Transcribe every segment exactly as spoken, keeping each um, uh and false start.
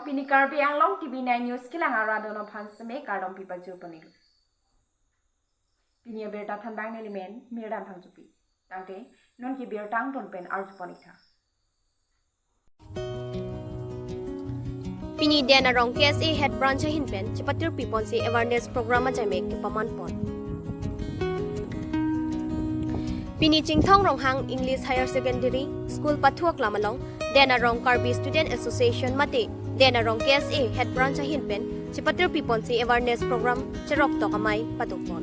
Pini Karbi Anglong T V nine News kelang arat atum aphan seme kardom pipajir pon-iklo. Pini abirta thanbang nelimen Mirdan Phangchopi. Tangte non ke birta angton pen arju pon-ik tha. Pini Den Arong K S A Head Branch ahin pen chepatir piponsi awareness program ajai mek kepaman pon. Pini Chinthong Ronghang English Higher Secondary School pathu aklam along Den Arong Karbi Student Association mate Den Arong K S A Head Branch ahin pen chepatir piponsi awareness program cherok tok amei padopon.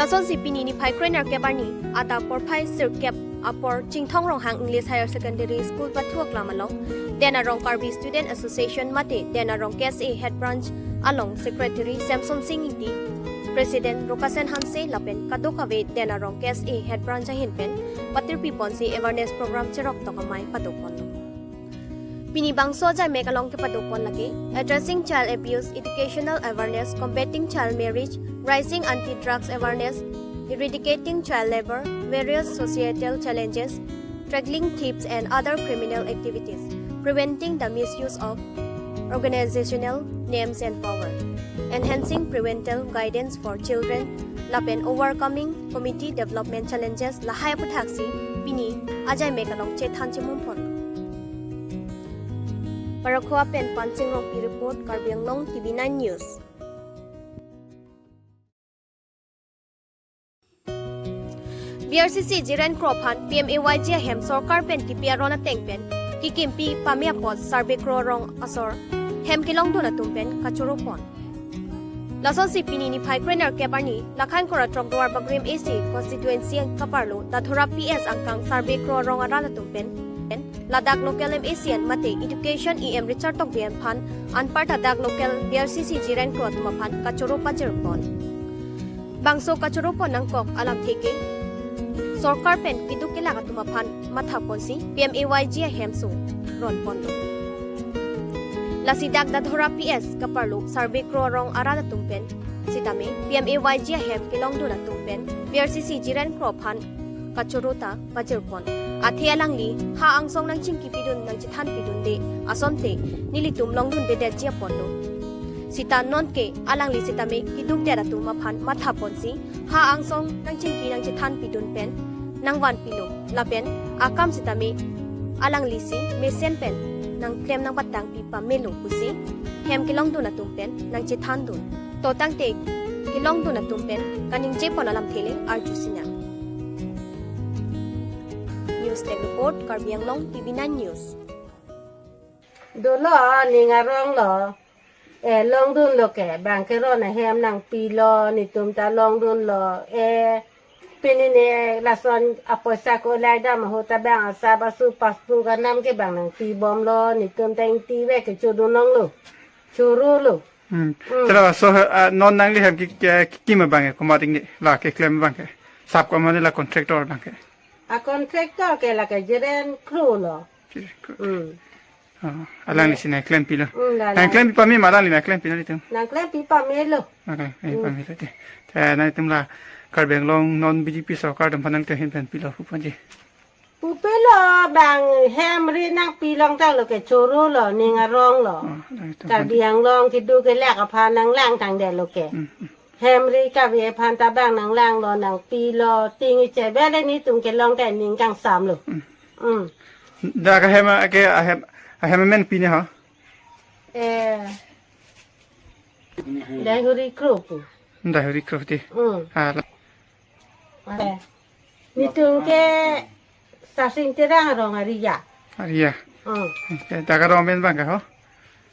Lasonsi pini niphai krenerkep arni adap porphai sirkep apor Chinthong Ronghang English Higher Secondary School pathu aklam along Den Arong Karbi Student Association mate Den Arong K S A Head Branch along Secretary Samson Sing Ingti, President Rokasen Hanse lapen kadokave Den Arong K S A Head Branch ahin pen patir piponsi awareness program cherok tok amei padopon. Pini bangso ajai mek along kepadopon lake addressing child abuse, educational awareness, combating child marriage, raising anti-drugs awareness, eradicating child labor, various societal challenges, tackling thefts and other criminal activities, preventing the misuse of organizational names and power, enhancing parental guidance for children, lapen overcoming community development challenges lahai aputhaksi pini ajai mek along chethan chemum pon. Parokhowa pen Pansing Rongpi report, Karbi Anglong T V nine News. B R C C Jiren Kro aphan P M A Y G ahem sorkar pen kipi aron ateng pen kikimpi pame apot Sarbe Kro arong asor hem kelongdun atum pen kachoro pon. Lasonsi pini niphai krenerkep arni Lakhan Kora Throk Duar Bagrim A C constituency kaparlo Dadhora P S angkang Sarbe Kro arong arat atum pen, pen ladak local M A C an mate Education E M Richard Tokbi aphan anparta dak local B R C C Jiren Kro atum aphan kachoro pajir pon. Bangso kachoro pon nangkok alamthe ke sorkar pen keduk kelak atum aphan matha ponsi P M A Y G ahem so ron ponlo. Lasi dak Dadhora P S kaparlo Sarbe Kro arong arat atum pen sitame P M A Y G ahem kelongdun atum pen B R C C Jiren Kro aphan kachoro ta pajir pon. Athe alangli ha angsong nangchingki pidun nangchethan pidunde asonte nelitum longdundedetji aponlo. Sita non ke alangli sitame keduk det atum aphan matha ponsi ha angsong nangchingki nangchethan pidun pen nangvan pilo lapen akam sitame alanglisi mesen pen nangklem nangpatangpi pamelo pusi hem kelongdun atum pen nangchethandun. To tangte kelongdun atum pen kaningje pon alamthe le arju sinang. News Desk Report, Karbi Anglong T V nine News. Dolo, ning arong lo. Eh, longdunlo ke, bang keron ahem nangpilo, netum ta longdunlo. Eh, pini ne lason apoisa kolai dam ahut ta bang asap asu paspu kanam ke bang nangpibomlo, netum ta ingti ve ke chodun longlo. Chorolo. Hmm. Hmm. Tela so, ah, non nangli hem ki, ki, ki, kim abang ke, komat ingni la keklem abang ke. Sap komat ne la contractor abang ke. A contractor ke lake Jiren Kro lo. Jiren Kro. Hmm. Oh, alanglisi nangklempi lo. Hmm, la, la. Nangklempi pame ma alangli nangklempi nangtum? Nangklempi pamelo. Nangklempi pamelo te. Te nangtum la Karbi Anglong non B J P sorkar atum aphan nangtum ahin pen pilo pu ponji. Pupelo bang hem ri nangpilong tanglo ke chorolo ning arong lo. Oh, nangtum Karbi Anglong keduk kelak aphan nanglangtangdetlo ke. Hmm, hmm. Hem ri kave aphan ta bang nanglanglo nangpilo ting iche bele netum kelong ke ning kangsamlo. Hmm. Hmm. Dak ahem ke ahem, ahem amen pine ho? Eh. Dahuri Kro pu. Dahuri Kro ti. Hmm. Ah, la. Eh. Netum ke Sarsing Terang arong aria. Aria. Hmm. Eh, dak arong amen bang ke ho?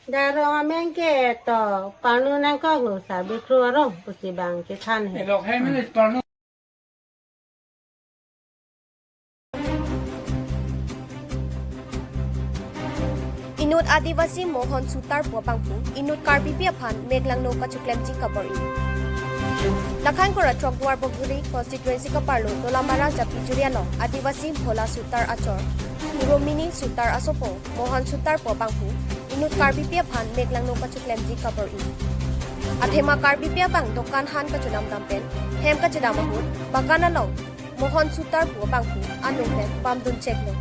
Dak arong amen ke to parnu nangkok lo Sarbe Kro arong pusi bang chethan he. Elok he men parnu. Inut Adivasi Mohon Sutar pu abangphu inut Karbipi aphan meklangno kachoklemji kabor-i. Lakhan Kora Throk Duar Bagori constituency kaparlo Dolamara Japijuri along Adivasi Bhola Sutar achor Puromini Sutar asopo Mohon Sutar pu abangphu inut Karbipi aphan meklangno kachoklemji kabor-i. Athema Karbipi abang dokan han kachonam dam pen hem kachedam ahut bagan along Mohon Sutar pu abangphu anung pen pamdun cheklo.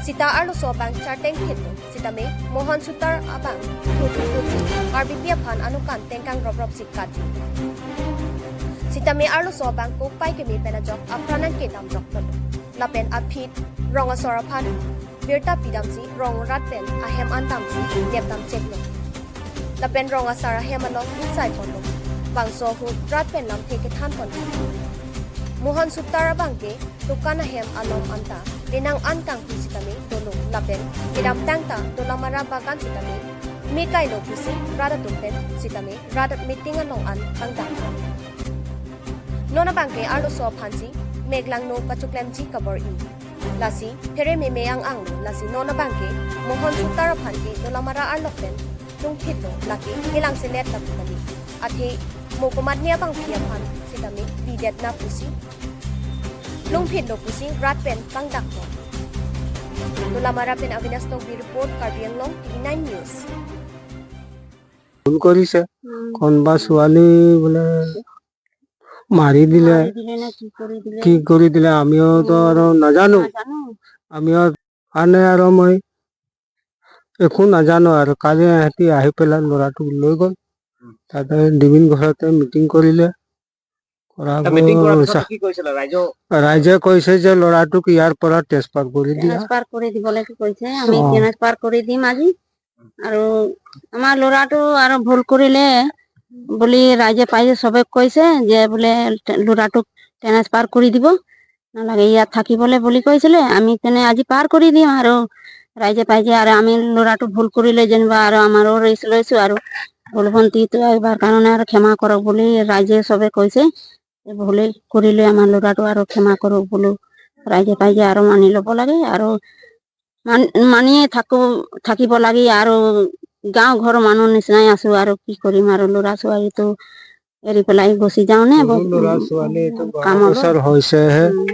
Sita arloso abang charteng phitlo sitame Mohan Sutar abang thut thut si R B P aphan anokan tengkang rop rop si kaju. Sitame arloso abang kopai keme pen ajok apran an kedam joklo. Lapen aphit rong asor aphan birta pidam si rong rat pen ahem an dam si nepdam cheklo. Lapen rong asar ahem along insai ponlo. Bangso ahut rat pen lamthe kethan ponlo. Mohan Sutar abang ke dukan ahem along anta penang an kangpi sitame dolo lapen kedamtang ta Dolamara bagan sitame me kailo pusi rat atum pen sitame rat meeting along an pangdang. Non abang ke arloso aphan si meklangno kachoklemji kabor-i. Lasi phere meme ang anglo, lasi non abang ke Mohan Sutar aphan ke Dolamara arlok pen lungphitlo, lake kelang selet lapu kali. Athe mo komatne abangpi aphan sitame bidetna pusi lungphitlo pusi rat pen pangdaklo. Dolamara pen Avinash Tokbi report, Karbi Anglong, T V nine News. ভুল কৰিছে। উম। কোনোবা ছোৱালী বোলে মাৰি দিলে, মাৰি দিলে নে কি কৰি দিলে? কি কৰি দিলে, আমিও তো উম। আৰু নাজানো। নাজানো। আমিও কাৰণে আৰু মই একো নাজানো আৰু। কালি সিহঁতি আহি পেলাই ল'ৰাটোক লৈ গ'ল। উম। তাতে ডিবিন ঘৰতে মিটিং কৰিলে। কৰা এটা মিটিং কৰাৰ গ'ল। পিছত কি কৈছিলে ৰাইজে? ৰাইজে কৈছে যে ল'ৰাটোক ইয়াৰ পৰা ট্ৰেন্সফাৰ কৰি দিয়া। ট্ৰেন্সফাৰ কৰি দিবলৈ কি কৈছে? আমি অ। ট্ৰেন্সফাৰ কৰি দিম আজি। আৰু আমাৰ ল'ৰাটো আৰু ভুল কৰিলে বুলি ৰাইজে পাইছে, সবে কৈছে যে বোলে ল'ৰাটোক ট্ৰেন্সফাৰ কৰি দিব, নালাগে ইয়াত থাকিবলৈ বুলি কৈছিলে। আমি তেনে আজি পাৰ কৰি দিম আৰু ৰাইজে পাইছে আৰু আমি ল'ৰাটো ভুল কৰিলে যেনিবা আৰু আমাৰো ৰিস্ক লৈছো আৰু ভুল ভণ্টিটো এইবাৰ কাৰণে আৰু ক্ষমা কৰক বুলি ৰাইজে সবে কৈছে। ভুলে কৰিলে আমাৰ ল'ৰাটো আৰু ক্ষমা কৰক বোলো। ৰাইজে পাইছে আৰু মানি ল'ব লাগে আৰু মান-, মানিয়ে থাকো, থাকিব লাগে আৰু গাঁও ঘৰৰ মানুহ নিচিনাই আছো আৰু কি কৰিম আৰু ল'ৰা ছোৱালীটো এৰি পেলাই গুচি যাওঁ নে? সৰু বহুত, ল'ৰা উম, ছোৱালী এইটো বাৰ কামত। বছৰ হৈছেহে। উম।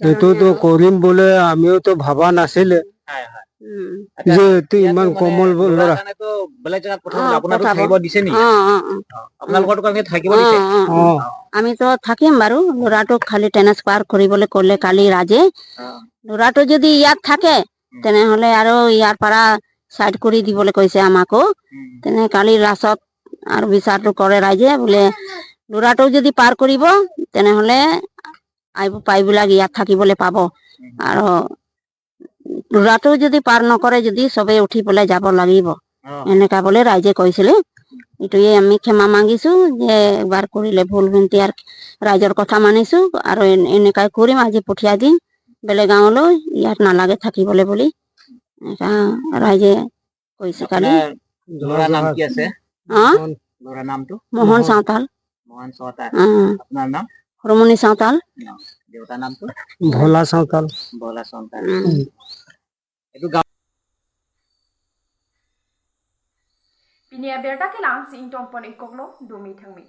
এইটোতো সেইকাৰণে আৰু কৰিম বুলি আমিওতো ভবা নাছিলে। হয়, হয়। উম। আচ্ছা, যে এইটো ইয়াতে ইমান মানে কোমল ল'ৰা ল'ৰা। কাৰণেতো বেলেগ জেগাত পঠাব, অ, আপোনালোকে পঠাব। থাকিব দিছে নেকি? অ, অ, অ। অ, আপোনালোকৰতো কাৰণে থাকিব অ, দিছে? অ, অ। অ। আমিতো থাকিম বাৰু। ল'ৰাটোক খালি ট্ৰেন্সফাৰ কৰিবলৈ ক'লে কালি ৰাইজে। অ। ল'ৰাটো যদি ইয়াত থাকে, উম। তেনেহ'লে আৰু ইয়াৰ পৰা চাইড কৰি দিবলৈ কৈছে আমাকো। উম। তেনে কালি লাষ্টত আৰু বিচাৰটো কৰে ৰাইজে, বোলে ল'ৰাটো যদি পাৰ কৰিব, তেনেহ'লে আহিব, পাইবিলাক ইয়াত থাকিবলৈ পাব। উম। আৰু ল'ৰাটো যদি পাৰ নকৰে, যদি সবে উঠি পেলাই যাব লাগিব, অ। এনেকা বোলে ৰাইজে কৈছিলে। এইটোৱে আমি ক্ষমা মাগিছো যে একবাৰ কৰিলে ভুল ভণ্টি আৰু ৰাইজৰ কথা মানিছো আৰু এন-, এনেকাই কৰিম, আজি পঠিয়াই দিম বেলেগ গাঁৱলৈ, ইয়াত নালাগে থাকিবলৈ বুলি এনেকা ৰাইজে কৈছে কালি। আপোনাৰ ল'ৰাৰ নাম কি আছে? হা? মোহন। ল'ৰাৰ নামটো? মোহন মোহন। চাওতাল। মোহন চৌতাল। অ। আপোনাৰ নাম? হৰমণি চাওতাল। অ। দেউতাৰ নামটো? ভোলা চাওতাল। ভোলা চৌতাল। উম। এইটো গাঁও। Pini abirta kelang si ingtong pon ikoklo, domi thangmi.